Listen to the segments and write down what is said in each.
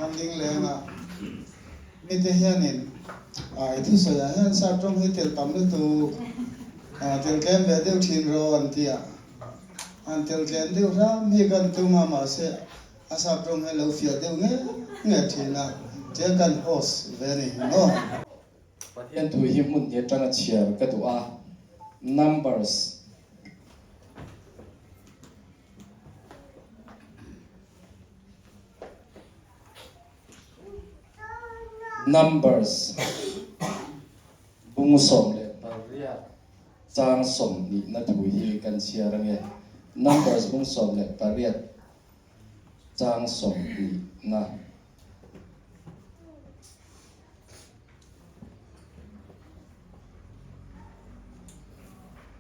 Han ding leng a, mite hianin i thusawiah hian sap tawng hi tel tam lutuk, tel tlem ve deuh thin rawh an ti a. Han tel tlem deuh hram hi kan tum a, mahse a sap tawng hi a lo fiah deuh nge nge thin a, tia kan host ve a ni maw? Pathian thu hi hmun hi atanga chhiar ka duh a, Numbers. Numbers bung 18 chang 20 na thu hi kan chhiar ange. Numbers bung 18 chang 20 na.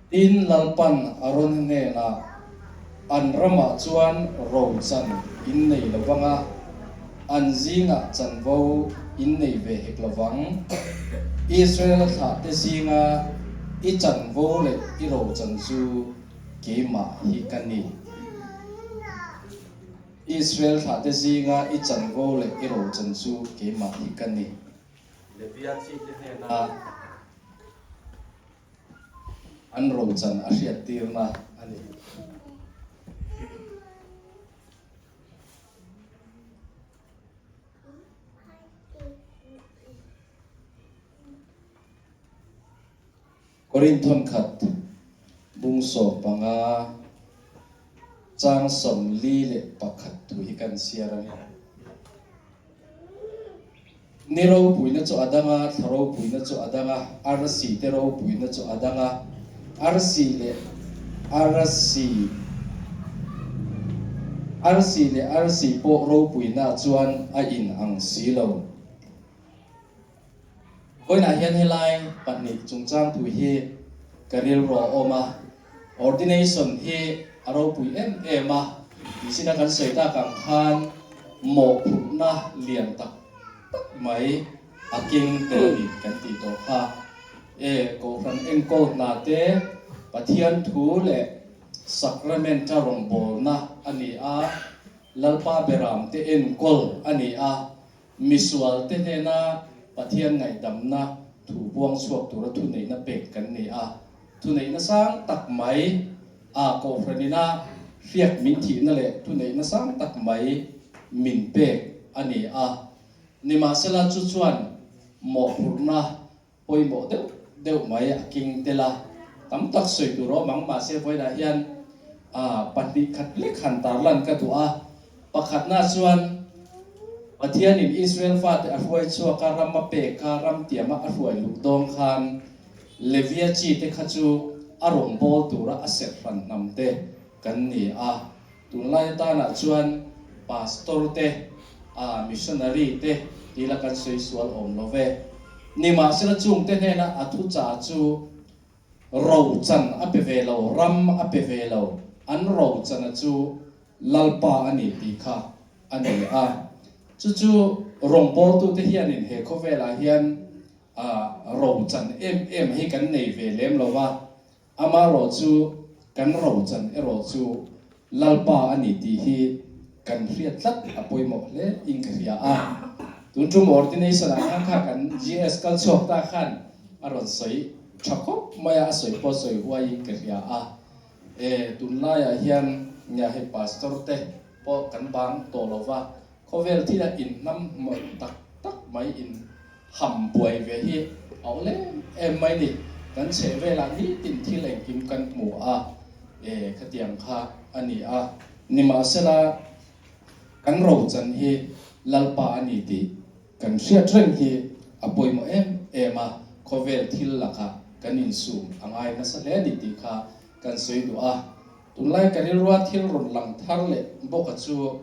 Tin, Lalpan Arona hnenah, An ramah chuan rochan in nei lo vang a, an zingah chanvo in nei ve hek lo vang. Israel thlahte zinga i chanvo leh i rochan chu keimah hi ka ni. Israel thlahte zinga i chanvo leh i rochan chu keimah hi ka ni. Levia chite hnena an rochan a hriattirna a ni. Korinth thawnkhat bung 15 chang 41 thu hi kan chhiar a ni. Ni ropuina chu a dang a, thla ropuina chu a dang a, arsi te ropuina chu a dang a, arsi leh arsi arsi leh arsi pawh ropuina chuan a in ang si lo. Vawiinah hian helai pahnih chungchang thu hi ka rilru a awm a, ordination hi a ropui em em a, nichina kan sawi tak ang khan mawhphurhna lian tak tak mai a keng tel a ni kan tih tawh kha. E, Kohhran enkawl hna te, Pathian thu leh sacrament-a rawngbawlna a ni a, Lalpa beram te enkawl a ni a, Misualte hnena Pathian ngaihdamna thu buang chhuak tura thuneihna pek kan ni a. Thuneihna sang tak mai a Kohhranina hriak min thihna leh thuneihna sang tak mai min pek a ni a. Nimahsela chu chuan mawhphurhna pawimawh deuh deuh mai a king tel a. Tam tak sawi tur awm ang mahse vawiinah hian pahnih khat lek han tarlan ka duh a. Pakhatna chuan Pathianin Israel fate a hruai chhuak a, ram a pek a, ram tiama a hruai luh dawn khan Levia chi te kha chu a rawngbâwl tura a serh hran hnam te kan ni a. Tunlai atanah chuan Pastor te, a missionary te tila kan sawi sual awm lo ve. Nimahsela chungte hnena a thuchah chu rochan a pe ve lo, ram a pe ve lo, an rochana chu Lalpa a ni tih kha a ni a. Chu chu rawngbawltute hianin he khawvelah hian rochan em em hi kan nei ve lem lo va, Amaherawh chu kan rochan erawh chu Lalpa a ni tih hi kan hriat tlat a pawimawh hle in ka hria a. Tun tum ordination ah khan kha kan GS kal chhuak ta khan a rawn sawi tha khawp mai a, a sawi pawh sawi huai in ka hria a. E, tunlaiah hian nia hei pastor te pawh kan bang tawh lo va, khawvel thil a inhnam hmawlh tak tak mai in Ham buai ve hi a awm em em mai ni. Kan chheh velah nitin thil engkim kan hmu a, e khatiang kha a ni a. Nimahsela kan rochan hi Lalpa a ni tih kan hriat reng hi a pawimawh em em a, khawvel thil lakah kan insum a ngai nasa hle a ni tih kha kan sawi duh a. Tunlai ka rilrua thil rawn lang thar leh bawka chu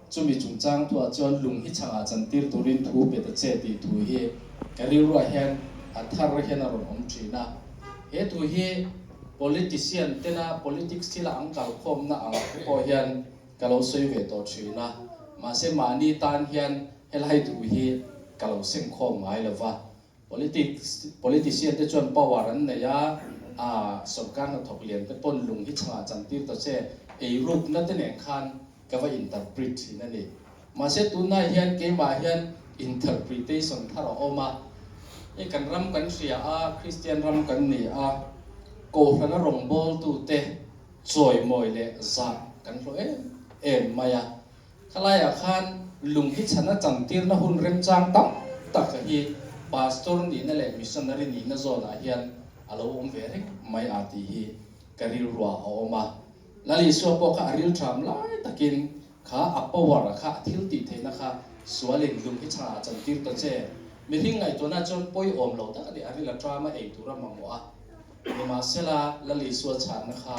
Chumi chungchang thuah chuan lung hi chhangah chantir turin thu pe ta che tih thu hi ka rilruah hian a thar hian a rawn awm thin a. He thu hi politician tena politics thila an kalkhawmna ang te pawh hian ka lo sawi ve tawh thin a. Mahse mahni tan hian helai thu hi ka lo sengkhawm ngai lo va. Politics, politician te chuan power an nei a, a sorkar hnathawk lian te pawn lung hi chhangah chantir ta che, eirukna te nen khan ka va interpret thin a ni. Mahse tunah hian keimah hian interpretation thar a awm a, hei kan ram kan hria a, Kristian ram kan ni a, Kohhrana rawngbawltute chawimawi leh zah kan hlawh em em mai a. Khalaiah khan lung hi chhana chantirna hun remchang tam tak hi Pastor nihna leh Missionary nihna zawnah hian a lo awm ve reng mai a tih hi ka rilruah a awm a. Lal Isua pawh kha a rilṭham lai takin kha a power a kha a thil tih theihna kha sualin lung hi chhangah a chantir ta che. Mihring ngaihtuahna chuan pawiawm lo tak a ni, a ril a ṭam a ei tur a mamawh a. Nimahsela, Lal Isua chhanna kha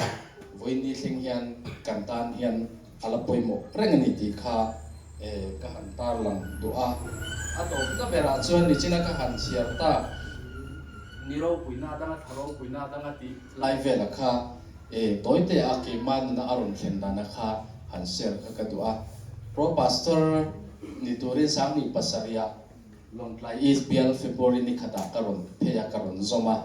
vawiin thleng hian kan tan hian a la pawimawh reng a ni tih kha ka han tarlang duh a. A tawpna berah chuan nichina ka han chhiar tak, ni ropuina danga thla ropuina danga tih lai vela kha tawite a keimah nuna a rawn thlen dana kha han share kha ka duh a. Pro Pastor ni turin Sanghnih pasarihah Lawngtlai East bial February ni khatah ka rawn phei a, ka rawn zawm a.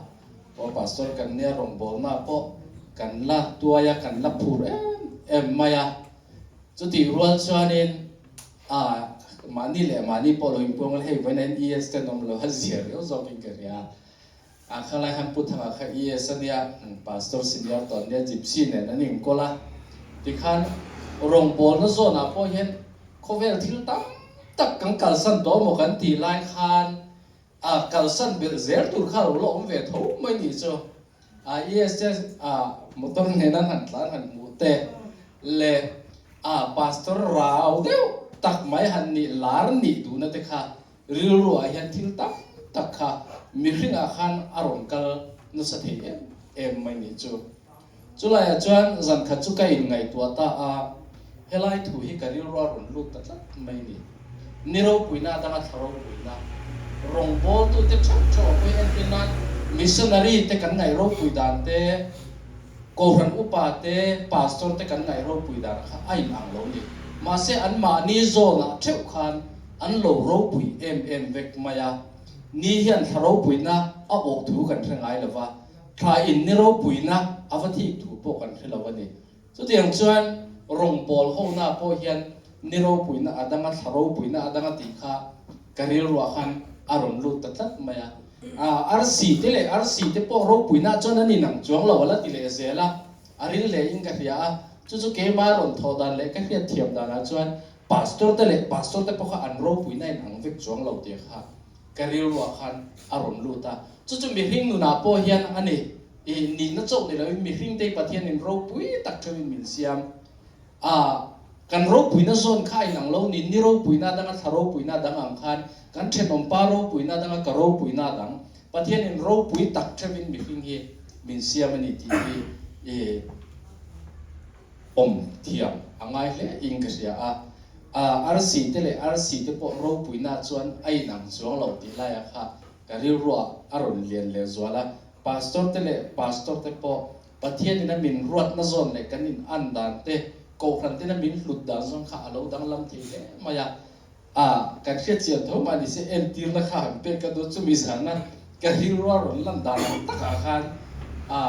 Aw Pastor kan nia rawngbawlna pawh kan la tuai a, kan la phur em em mai a. Chutih rual chuanin a mahni leh mahni pawh lo inpuang ila hei vawiin a ES te an awm lo a zia riau zawkin ka hria a. A khalai han pu thangah kha ES a nia, Pastor senior tawh an nia Gypsy nen an inkawl a. Tikhan rawngbawlna zawnah pawh hian khawvel thil tam tak kan kalsan tawh maw kan tih lai khan a kalsan belh zel tur kha lo la awm ve tho mai nih chu. A ESS a motor nen an han tlan han hmuh te leh a Pastor rau deuh tak mai han nih lar nih duhna te kha rilru ah hian thil tam tak kha mihring ah khan a rawn kal nasa thei em em mai nih chu. Chulaiah chuan zan khat chu ka inngaihtuah ta a, helai thu hi ka rilru a rawn lut ta tlat mai ni. Ni ropuina danga thla ropuina, rawngbawltute theuh theuh a pawi entir nan missionary te kan ngaih ropui dan te, Kohhran upa te, pastor te kan ngaih ropui dan kha a inang lo ni. Mahse anmahni zawnah theuh khan an lo ropui em em vek mai a, ni hian thla ropuina a awh thu kan hre ngai lo va. Thla in ni ropuina a va thik thu pawh kan hre lo a ni. Chutiang chuan rawngbawl hona pawh hian ni ropuina a dang a, thla ropuina a dang a tih kha ka rilruah khan a rawn lut ta tlat mai a. Arsi te leh arsi te pawh ropuina chuan an inang chuang lo a la ti leh zel a, a ril hle in ka hria a. Chu chu keimah rawn thawh dan leh ka hriat thiam danah chuan pastor te leh pastor te pawh kha an ropuina inang vek chuang lo tih kha Ka rilruah khan a rawn lut a, chu chu mihring nunah pawh hian a ni. I nihna chauh ni loin mihring te Pathianin ropui tak theuhin min siam a, kan ropuina zawn kha a inang lo ni, ni ropuina danga thla ropuina dang ang khan kan thenawmpa ropuina danga ka ropuina dang Pathianin ropui tak theuhin mihring hi min siam a ni tih hi i awm thiam a ngai hle in ka hria a, arsi te leh arsi te pawh ropuina chuan a inang chuang lo tih laia kha ka rilruah a rawn lian leh zual a, Pastor te leh Pastor te pawh Pathian in a min ruatna zawn leh kan in an dan te, Kohhran ten a min hlut dan zawn kha a lo danglam thei hle mai a. A, kan hriat chian tho mah nise entirna kha han pek ka dawt chumi zana ka rilrua rawn lan dan ang takah khan a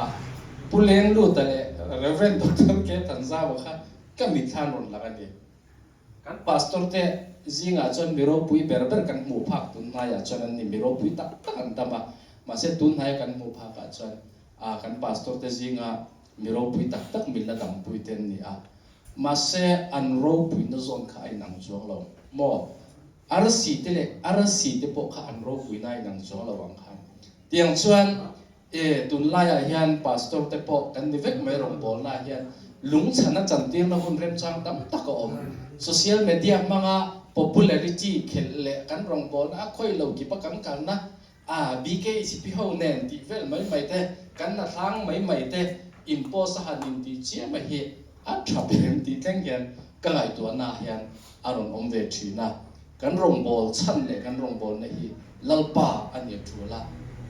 Pu Lengluta leh Rev. Doctor K. Thanzama kha ka mitthlan rawn lang a ni. Kan pastor te zingah chuan mi ropui ber ber kan hmuh phak tun hnaiah chuan an ni, mi ropui tak tak an tam a, mahse tun hnaia kan hmuh phakah chuan a kan pastor te zinga mi ropui tak tak min la dampui te an ni a. Mahse, an ropuina zawn kha a inang chuang lo maw? Arsi te leh arsi te pawh kha an ropuina a inang chuang lo ang khan. Tiang chuan, e, tunlaiah hian pastor te pawh kan ni vek mai rawngbawlnaah hian lungchhana chantirna hun remchang tam tak a awm. Social media hmanga popularity khelh leh kan rawngbawlna a khawi lo kipa kan kalna A, BKHP ho nen tih vel mai mai te, kan la hlang mai mai te, in post a han intih chiam a hi a tha ber em tih thleng hian ka ngaihtuahna ah hian a rawn awm ve thin a. Kan rawngbâwl chhan leh kan rawngbâwlna hi Lalpa a ni tul a,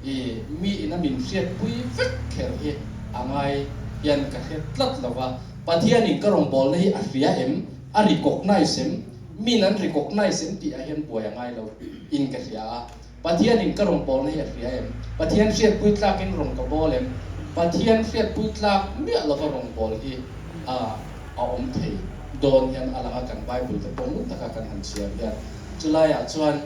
i mi ina min hriatpui vek kher hi a ngai hian ka hre tlat lo va, Pathianin ka rawngbâwlna hi a hria em, a recognize em, min an recognize em tih ah hian buai a ngai lo in ka hria a. Pathianin ka rawn pawlna hi a hria em? Pathian hriatpui tlakin rawn ka bawl em? Pathian hriatpui tlak miah lova rawn bawl hi a awm thei. dawn hian a lang a, kan Bible te pawh ngun taka kan han chhiar hian chulaiah chuan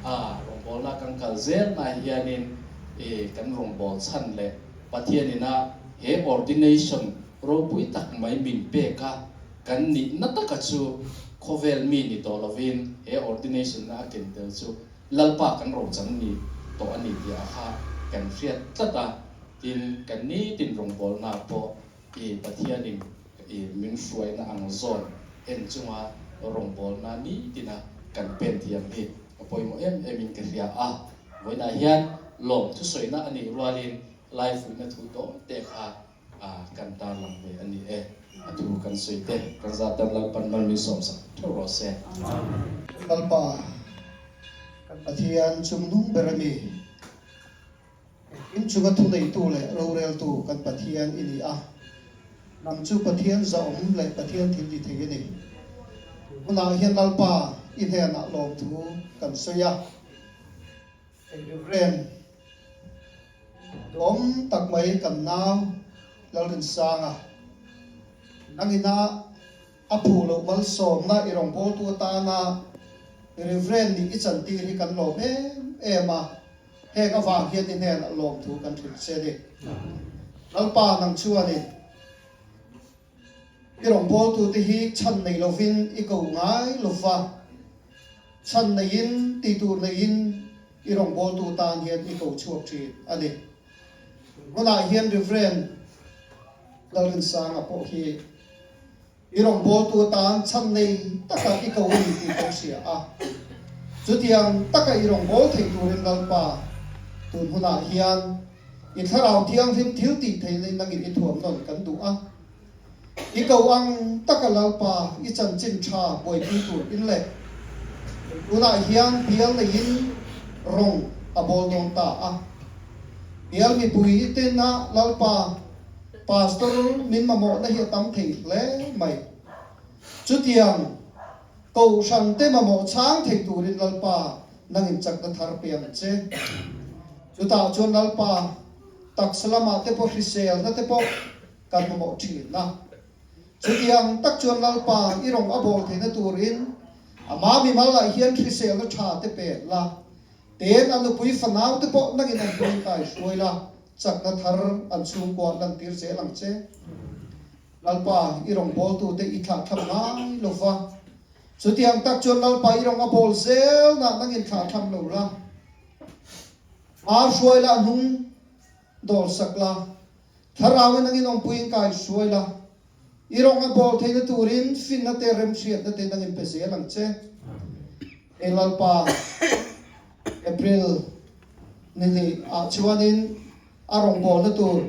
a rawngbawlna kan kal zelnaah hianin i kan rawngbâwl chhan leh Pathian ina he ordination ropui tak mai min pek a, kan nihna taka chu khawvel mi ni tawh lovin he ordination na a ken tel chu Lalpa kan rochang ni tawh a ni tih ah kha kan hriat tlat a, tin kan nitin rawngbawlna pawh i Pathianin i min hruaina ang zawn en chunga rawngbawlna nitina kan pen thiam hi a pawimawh em em in ka hria a, vawiinah hian lawm thusawiina a nih rualin laifuihna thu tawi te kha kan tarlang ve a ni e. A thu kan sawi te kan zatan Lalpan mal min sawmsak theuh rawh se. Lalpa, kan Pathian chungnung ber a mi. Engkim chunga thuneitu leh roreltu kan Pathian i ni a, nang chu Pathian zahawm leh Pathian thil ti thei i ni. Tun hunah hian Lalpa i hnenah lawmthu kan sawi a, hei Reverend duhawm tak mai kan nau Lalrinsanga nangina a phu loh malsawmna i rawngbawltu atana Reverend nih i chantir hi kan lawm em em a. Heng avang hian i hnenah lawmthu kan hrilh che ni. Lalpa nang chuanin i rawngbawltute hi chhan nei lovin i ko ngai lova, chhan neiin tihtur neiin i rawngbawltu tan hian i ko chhuak thin a ni. Hmunah hian Rev. Lalrinsanga pawh hi I rawngbawltu atan chhan nei taka i ko a ni tih kan hria a. Chutiang taka i rawngbâwl thei turin Lalpa, tun hunah hian i Thlarau Thianghlim thil tih theihna nangin i thuam nawn kan duh a. I ko ang taka Lalpa i chanchin tha buaipui tur in leh tunah hian bial neiin rawng a bawl dawn ta a. Bial mipui i tena Lalpa, Pastor min mamawhna hi a tam thei hle mai. Chutiang Kohhran te mamawh chhang thei turin Lalpa nangin chakna thar pe ang che. Chutah chuan Lalpa taksa lamah te pawh hriselna te pawh kan mamawh thin a. Chutiang tak chuan Lalpa i rawng a bawl theihna turin ama mimal ah hian hriselna tha te pe la. Ten a nupui fanau te pawh nangin an hming kai hruai la. Chakna thar an chhungkua lantir zel ang che. Lalpa, i rawngbawltute i thlahthlam ngai lo va. Chutiang tak chuan Lalpa i rawng a bawl zel nah nangin thlahthlam lo la. Hma hruai la, hnung dawl sak la. Thlarauin nangin awmpuiin kai hruai la. I rawng a bawl theihna turin finna te remhriatna te nangin pe zel ang che. Hei Lalpa, April ni hnih ah chuanin a rawngbawlna tur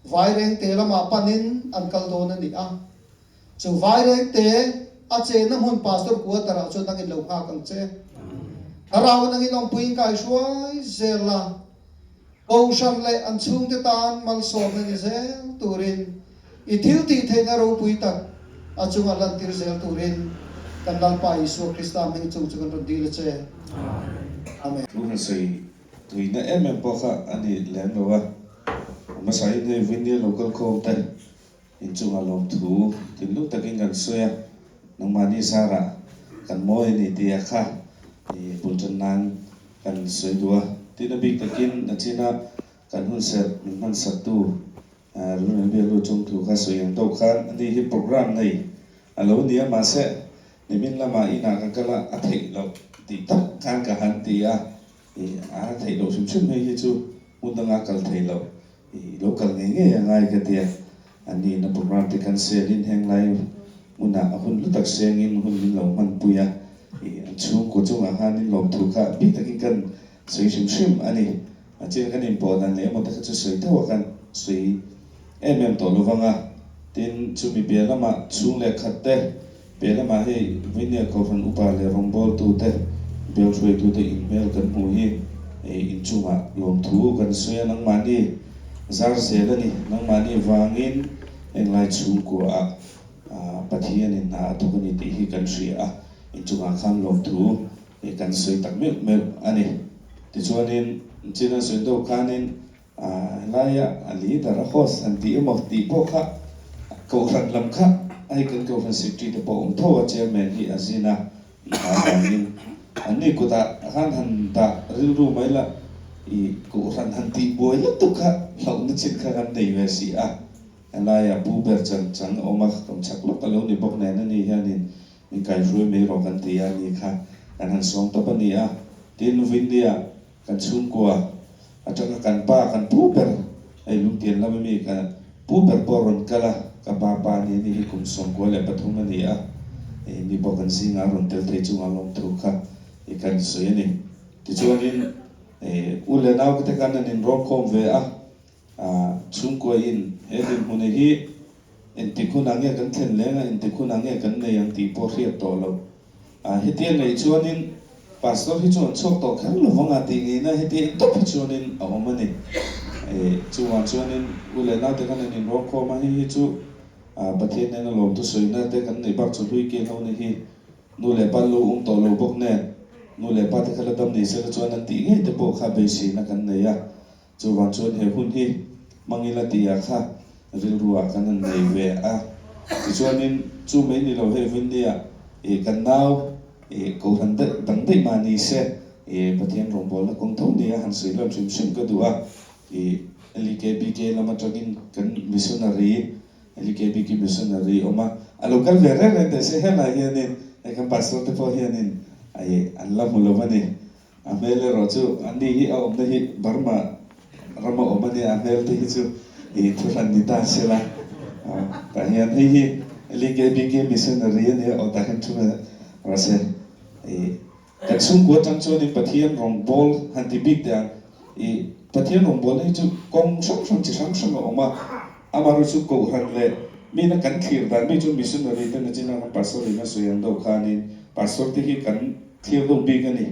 Vairengte lamah panin an kal dawn a ni a. Chu Vairengte a chenna hmun Pastor quarter ah chuan nangin lo nghak ang che. Thlarau nangin awmpuiin kai hruai zel la. Kohhran leh an chhungte tan malsawmna ni zel turin i thil tih theihna ropui tak a chunga lantir zel turin kan Lalpa Isua Krista hming chung chu kan rawn dil a che. Amen. Thu han sawi tuina em em pawh kha a ni lem lo a, hmasain hei Vinny local khawm te Inchungah lawmthu thinlung takin kan sawi a, nangmahni zarah kan mawi a ni tih a kha i bul tan nan kan sawi duh a. Tin a bik takin a china kan hun serh min hmansaktu Rinrawn Bialu chungthu kha sawi ang deuh khan ani hi program nei a lo ni a, mahse nimin lamah inah ka kal a, a theih loh tih tak khan ka han ti a, i a theih loh hrim hrim hei hi chu hmun danga kal theih loh I lo kal ngei ngei a ngai ka tia, a nihna program te kan sel in heng lai hmunah a hun hlu tak sengin hun min lo hmanpui a, i an chhungkaw chungah khanin lawmthu kha bik takin kan sawi hrim hrim a ni. A chin kan inpawh dan leh emaw te kha chu sawi tho a kan sawi em em tawh lovang a, tin chumi piah lamah chhung leh khat te piah lamah hei Vinia Kohhran upa leh rawngbawltu te bial hruaitu te inhmel kan hmuh hi inchungah lawmthu kan sawi a, nangmahni zar zel a ni, nangmahni vangin henglai chhungkuaah Pathianin hna a thawk a ni tih hi kan hria a, inchungah khan lawmthu kan sawi tak meuh meuh a ni. Tichuanin China sawi deuh khanin A helaia a leader a host han tih emaw tih pawh kha kohhran lam kha Hei kan Kohhran Secretary te pawh awm tho a, Chairman hi a zin a, hna vangin an ni kutah khan han dah rilru mai la, i Kohhran han tih buai lutuk kha hlauhna chin kha kan nei ve si a, helaiah pu ber chan chang a awm a, kawm chak lawk a lo ni bawk nen a ni hianin min kaihruai mai rawh kan ti a ni kha kan han sawm tawp a ni a, tin Vindia Kan chhungkua atanga kan pa kan pu ber hei lungtian lam ami ka pu ber pawh a rawn kal a, ka pa pa ni ani hi kum 93 a ni a, hei ni pawh kan zingah a rawn tel thei chungah lawmthu kha i kan sawi a ni. Tichuanin u leh nau te khan an inrawlkhawm ve a, Chhungkua in he dinhmuna hi engtik hunah nge kan thlen leng a, engtik hunah nge kan nei ang tih pawh hriat tawh lo. Hetia ngaih chuanin Pastor hi chu an chhuak tawh kher lo vang a tih ngeina hetia en tawp hi chuanin a awm a ni. Chuvang chuanin u leh naute khan an inrualkhawm a, hei hi chu Pathian nena lawmthu sawina te kan neih bak chu hlui ke ho ni hi nu leh pa lo awm tawh lo bawk nen nu leh pa te kha la dam nei sela chuan an tih ngei te pawh kha beiseina kan nei a. Chuvang chuan he hun hi hmangila tihah kha rilruah kan han nei ve a. Tichuanin chu mai ni lo hei Vinny-a ih kan nau ih kohhran daih dang daih mah ni se ih Pathian rawngbawlna kawng tho nia han sawi lan hrim hrim ka duh a. Ih LEKBK lam atangin kan missionary LEKBK missionary awm a, a lo kal ve reng reng teh se helai hianin hei kan pastor te pawh hianin ih an la hmu lo a ni. A hmel erawh chu a ni hi a awmna hi Burma rama awm a nia, a hmel te hi chu i thuhran ni ta se la. Tah hian hei hi LEKBK missionary a nia aw tah hian thu rawh se. I kan chhungkua atang chuanin Pathian rawngbâwl han ti bik teh ang. I Pathian rawngbâwlna hi chu kawng hrang hrang chi hrang hrang a awm a, amaherawhchu chu kohhran leh mina kan thlir dan mi chu missionary te nachina kan pastor in a sawi ang deuh khanin pastor te hi kan Thlir deuh bik a ni.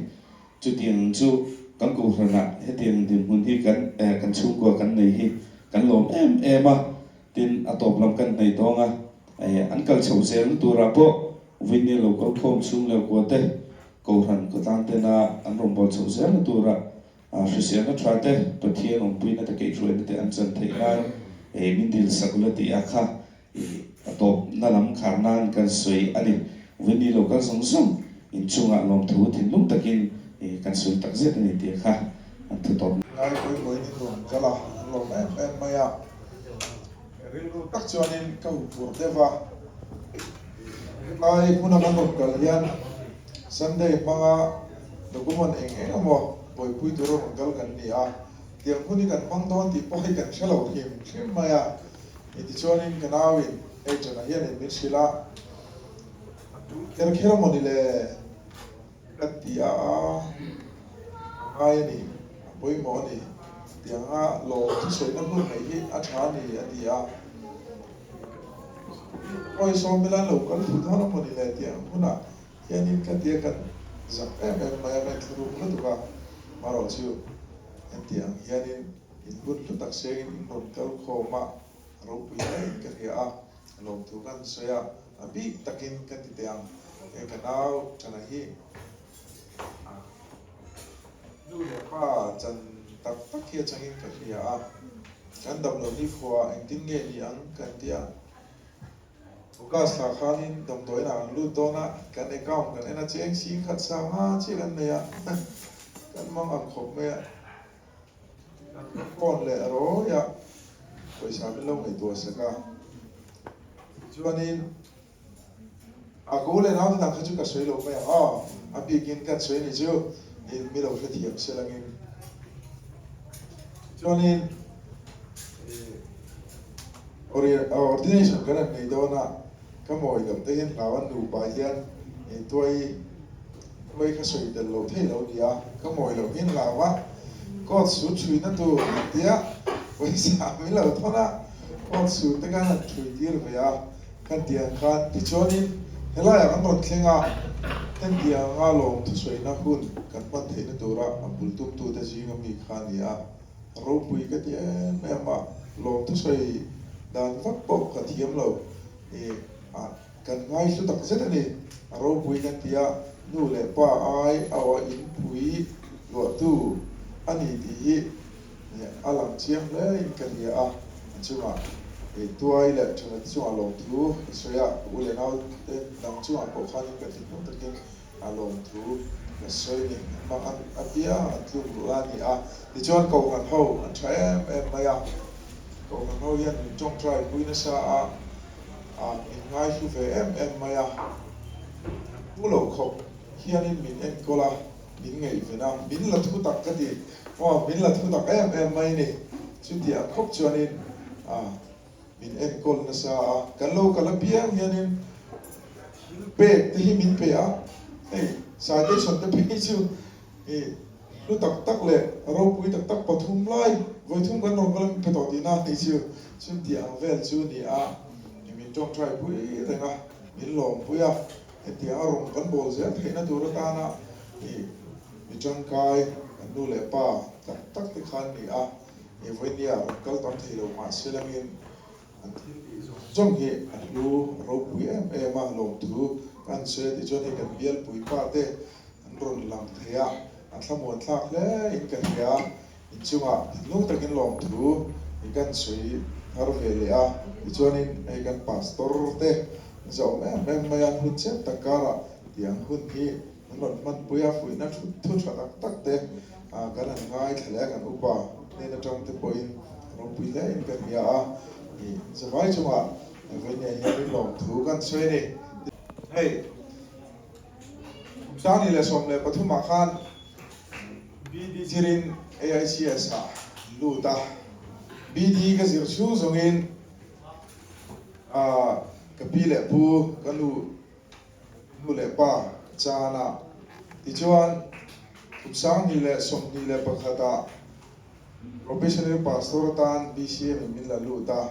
Chutiang chu kan kohhranah hetiang dinhmun hi kan eh kan chhungkua kan nei hi kan lawm em em a, tin a tawp lam kan hnaih tawng a, eh an kal chhoh zelna turah pawh Vinny lo kal khawm chhung leh kua te kohhran khawtlang tena an rawnbawl chhoh zelna turah hriselna tha te Pathian awmpuina te keihhruaina te an chan theih nan eh min dil sak ula tih a kha I a tawpna lam khar nan kan sawi a ni. Vinny lo kal zawng zawng inchungah lawmthu thinlung takin kan sawi tak zet a ni tih kha an thu tawp. Ngai pawimawhin in rawn kal a, an lawm em em mai a. Rilru tak chuanin ka huphurh deuh a. Hetlai hmuna kan rawn kal hian Sunday hmanga document eng eng emaw buaipui tura rawn kal kan ni a. Tiang hun hi kan hmang dawn tih pawh hi kan hre lo hrim hrim mai a. Tichuanin ka nauin hei ṭanah hianin min hrilh a, kher kher maw ni le ka ti a, a ngai a ni, a pawimawh a ni, tianga lawm thusawina hun neih hi a ṭha a ni a ti a. Awi sawm ila an lo kal fuh dawn a maw ni le tiang hunah hianin ka ti a, kan zak em em mai a, ka inthlahrung lutuk a, marawh chu hetiang hianin In hun hlu tak sengin in rawn kal khawm a, ropui hlein ka hria a, lawmthu kan sawi a, a bik takin ka ti teh ang. He ka nau Chana hi nu leh pa chan tak tak hi a changin ka hria a, kan damlo ni khua engtin nge ni ang kan ti a. August thla khanin damdawiinah kan lut dawn a, kan account kan en a, cheng sing khat sanga chiah kan nei a, kan mang ang khawp mai a. Kan phone leh rawi a, pawisa min lo ngaihtuah sak a. Tichuanin a ko leh naute dang kha chu ka sawi lo mai ang aw, a bikin kan sawi ni chu in mi lo hrethiam sel angin. Tichuanin ordination kan han nei dawn a, ka mawi loh te hian hlau an nupa hian tuai Tuai kha sawi tel lo thei lo nia, ka mawi loh hian hlau a, coat suit ṭhuina tur an tia, pawisa min lo thawn a, coat suit te khan an ṭhui tir ve a, kan tih ang khan tichuanin helaiah kan rawn thleng a, hentianga lawm thusawina hun kan hman theihna tura a bul tumtute zinga mi kha a ni a, ropui ka ti em em a, lawm thusawi dan vak pawh ka thiam lo, ih a. Kan ngaihlu tak zet a ni. A ropui kan ti a, nu leh pa ai a aw inpui luahtu a ni tih hi a lang chiang hle in ka hria a, a chungah. I tuai leh ṭhana te chungah lawmthu ka sawi a, u leh nau te dang chungah pawh khanin ka thinlung takin a lawmthu ka sawi ni. Hmang an apiang an tluk luh a ni a, tichuan Kohhran ho an ṭha em em mai a, Kohhran ho hian min ṭawngṭai pui nasa a, a min ngaihlu ve em em mai a, pu lo khawp hianin min enkawl a, min ngaihven a, min la thu tak ka ti. Aw, min la thu tak em em mai ni. Chuti ang khawp chuanin a min enkawl nasa a, kan lo kal apiang hianin thil pek te hi min pe a, hei citation te phei chu i hlu tak tak leh ropui tak tak pathum lai vawi thum kan rawn kal a min pe tawh tihna a nih chu. Chuti ang vel chu ni a, min tawngtai pui reng a, min lawmpui a. Hetiang a rawng kan bawl zel theihna tur atana i mi tangkai kan nu leh pa tak tak te khan ni a, i vawinia rawn kal tam thei lo mah se langin an thil tih zawng zawng hi a hlu ropui em em a, lawmthu kan sawi a tih chuan hei kan bialpui pa te an rawn lang thei a, a thlamuan thlak hle in ka hria. Inchungah thinlung takin lawmthu i kan sawi thar ve leh a, tichuanin hei kan pastor te zawm em em mai a, hun chep tak karah tiang hun hi an rawn hmanpui a, fuihna thu tha tak tak te kan han ngaithla leh a, kan upa hnen atang te pawhin ropui hle in ka hria a, zavai chungah vawinia hianin lawmthu kan sawi a ni. Hei. Kum 2013 ah khan BD zirin AICS ah an lut a, BD ka zir chhung zawngin ka pi leh pu, ka nu nu leh pa ka chan a. Tichuan kum 2021 ah Probationary Pastor atan BCM in min la lut a.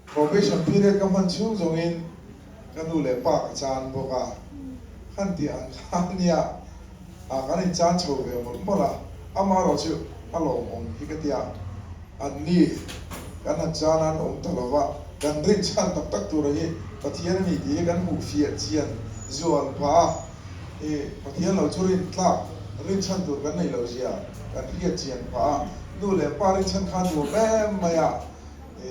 Probation period ka hman chhung zawngin ka nu leh pa ka chan bawk a, khan tih ang kha nia ah kan in chan chho ve mawlh mawlh a, amaherawh chu a lawmawm hi ka tia, an ni kan han chan a an awm ta lo va, kan rin chhan tak tak tura hi Pathian a ni tih hi kan hmuh fiah chian zual phah a, i Pathian lo chu rin tlak rin chhan tur kan nei lo zia kan hriat chian phah a, nu leh pa rin chhan kha nuam em mai a, i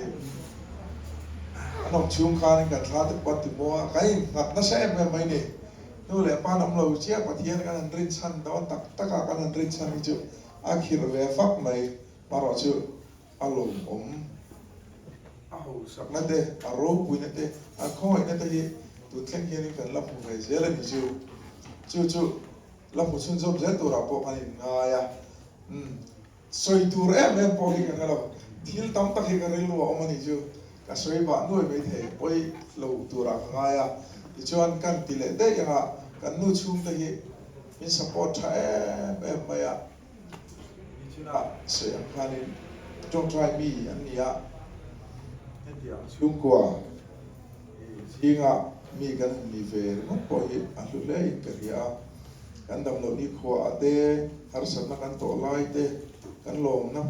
an awm chhung khanin kan thla te pawh an ti maw a, kan innghat nasa em em mai ni. Nu leh pa an awm lo chiah Pathian kan han rin chhan dawn tak tak a, kan han rin chhan hi chu a khirh ve fak mai, marawh chu a lawmawm, a hausakna te, a ropuina te, a khawngaihna te hi tun thleng hianin kan la hmu ve zel a ni chu. Chu chu la hmu chhunzawm zel turah pawh kan inngai a. Umm, sawi tur em em pawh hi ka hre lo. Thil tam tak hi ka rilru a awm a ni chu. Ka sawi bah nuai mai thei, pawi lo turah ka ngai a. Tichuan kan ti leh daih anga kan nu chhungte hi min support tha em em mai a. Nichina sawi ang khanin tawngtai mi an ni a, hetiang chhungkua zinga mi kan han ni ve ringawt pawh hi a hlu hle in ka hria a, kan damloh nikhua te, harsatna kan tawh lai te, kan lawmna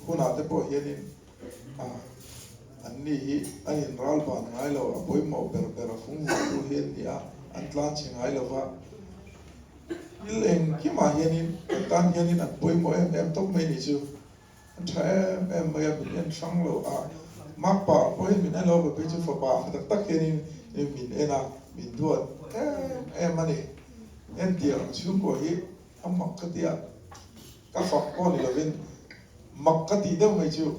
hunah te pawh hianin an ni hi an inral ban ngai lo, a pawimawh ber ber a fung vuahtu hi an ni a, an tlanchhe ngai lo va. Thil engkimah hianin kan tan hianin an pawimawh em em tawp mai nih chu. An tha em em mai a, min en hrang lo a, makpa ang pawhin min en lo a, phei chu fapa ang tak tak hianin min en a, min duat em em a ni. Entir ang chhungkua hi a mak ka ti a, ka fak pawh ni lovin mak ka tih deuh mai chu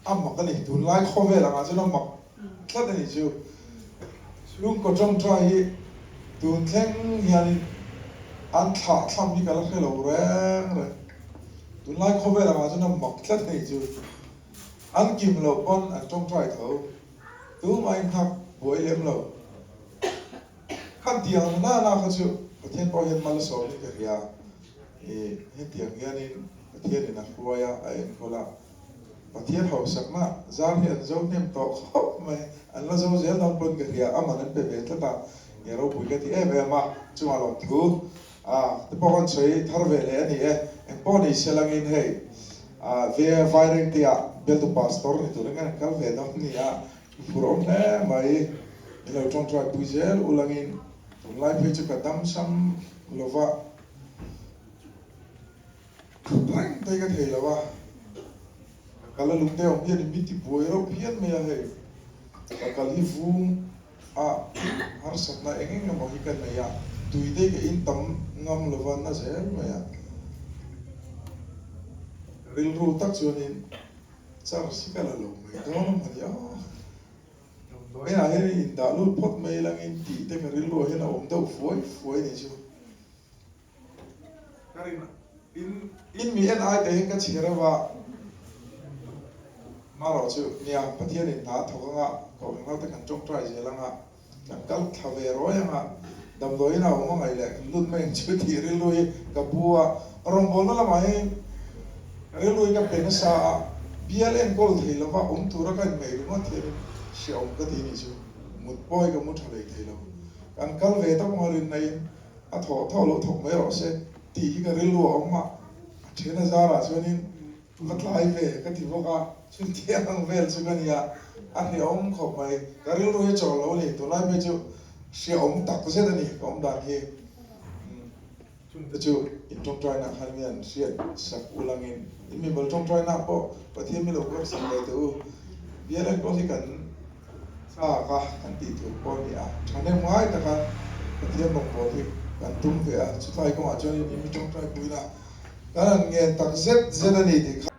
a mak a ni. Tunlai khawvel angah chuan a mak tlat a nih chu. Chhungkaw tawngtai hi tun thleng hianin an thlah thlam hi ka la hre lo reng reng. Tunlai khawvel angah chuan a mak tlat a nih chu. An kim loh pawn an tawngtai tho. Tumah in nghak buai lem lo. Khan tiang na na kha chu Pathian pawh hian mal a sawm in ka hria. I hetiang hianin Pathianin a hruai a, a enkawl a. Pathian hausakna zar hi an zo hnem tawh khawp mai, an la zo zel dawn pawn ka hria, aman an pe ve tlat a, nge ropui ka ti em em a, chungah lawmthu a te pawh kan sawi thar ve leh a ni e, engpawh ni se langin hei ve Vairengte ah bialtu pastor ni turin kan kal ve dawn a ni a, phur awm hle mai, min lo tawngtai pui zel u langin tunlai phei chu ka dam sam lova. Thut reng te ka thei lo a, Ka la lung deuh hian mi ti buai reuh phian mai a hei. Ka kal hi vung a harsatna eng eng emaw hi ka nei a, tui te ka in tam ngam lova na zel mai a. Rilru tak chuanin charge hi ka la lo mai dawn a mawni aw. Damdawiinah hian indah lut phawt mai langin tih te ka rilruah hian a awm deuh fuai fuai ni chu. Ka rin in in mi en ai te hian ka chhiar ava marawh chu nia Pathian in hna a thawk anga kohhran ho te kan tawngtai zel anga kan kal thla ve rawi anga damdawiin a awm a ngaih leh kan lut mai ang chu tih rilru hi ka pu a rawngbawlna lamah hian rilru hi ka pe nasa a bial enkawl thei lova awm tura ka inngaih ringawt hian hreawm ka ti nih chu mut pawh hi ka mu tha lei thei lo kan kal ve tak anga rinna in A thawh thawh loh thawk mai rawh se tih hi ka rilru a awm a, a then a zarah chuanin va tlai ve ka ti bawk a, chutiang ang vel chu ka nia, a hreawm khawp mai, ka rilru hi chawl lo a ni, tunlai phei chu hreawm tak zet a ni ka awm dan hi, chungte chu in tawngtaina khan mian hriat sak ulangin in mimal tawngtaina pawh Pathian mi lo kawr sak ve teh u, bial enkawl hi kan. Chak a kan tih tur pawh a ni a, thahnem ngai taka Pathian rawngbâwl hi kan tum ve a, chutlai kawngah chuan in mi tawngtai puina kan han ngen tak zet zet a ni tih kha.